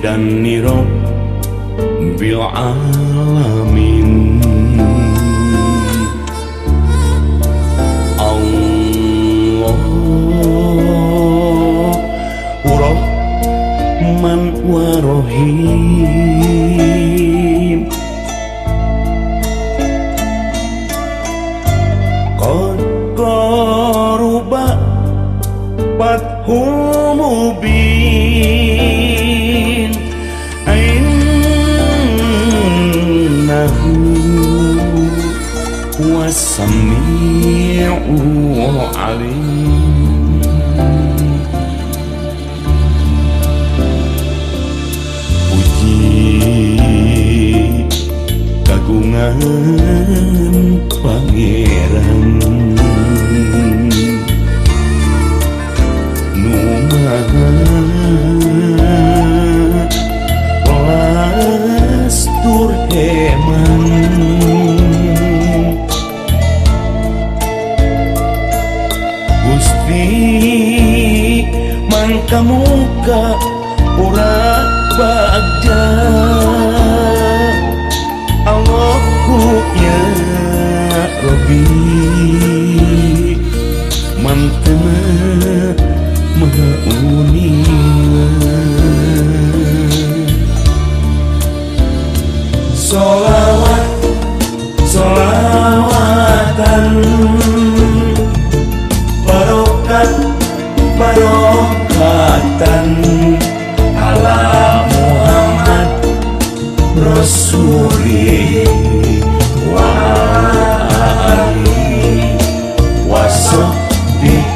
Hamdan li Rabbil alamin. Allah Rahman wa Rahim. Qad qaruba fathul mubin. Innahu huwas samiul alim. Puji kagungan Pangeran nu maha welas tur heman. Gusti mangkamuka pura bagja. Allahu ya Rabbi mantema maha uninga. Solawat solawatan barokat barokatan ala Muhammad Rasuli wa alihi wa sahbihi.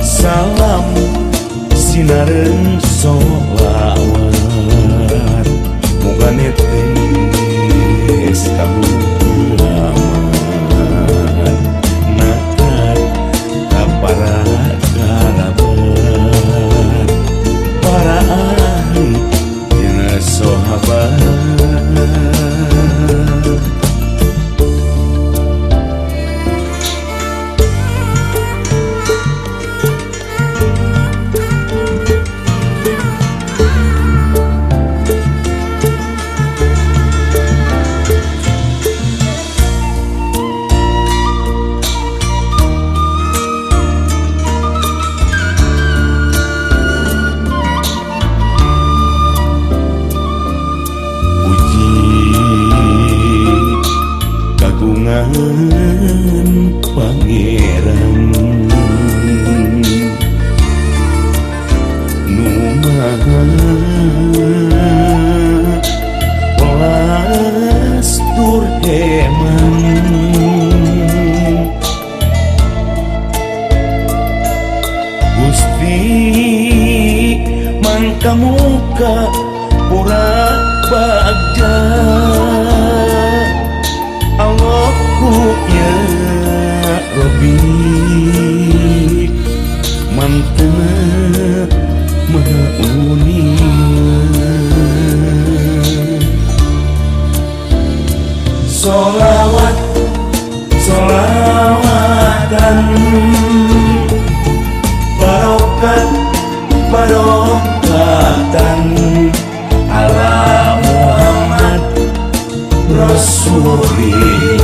Salam sinareun solawat muga netes ka Muhammad natar ka para kerabat para ahli jeung sahabat. Kagungan Pangeran nu maha welas tur heman. Gusti mangkamuka pura bagja. Allahu ya Rabbi mantema maha uninga. Solawat solawatan barokat barokatan ala Muhammad Rasuli.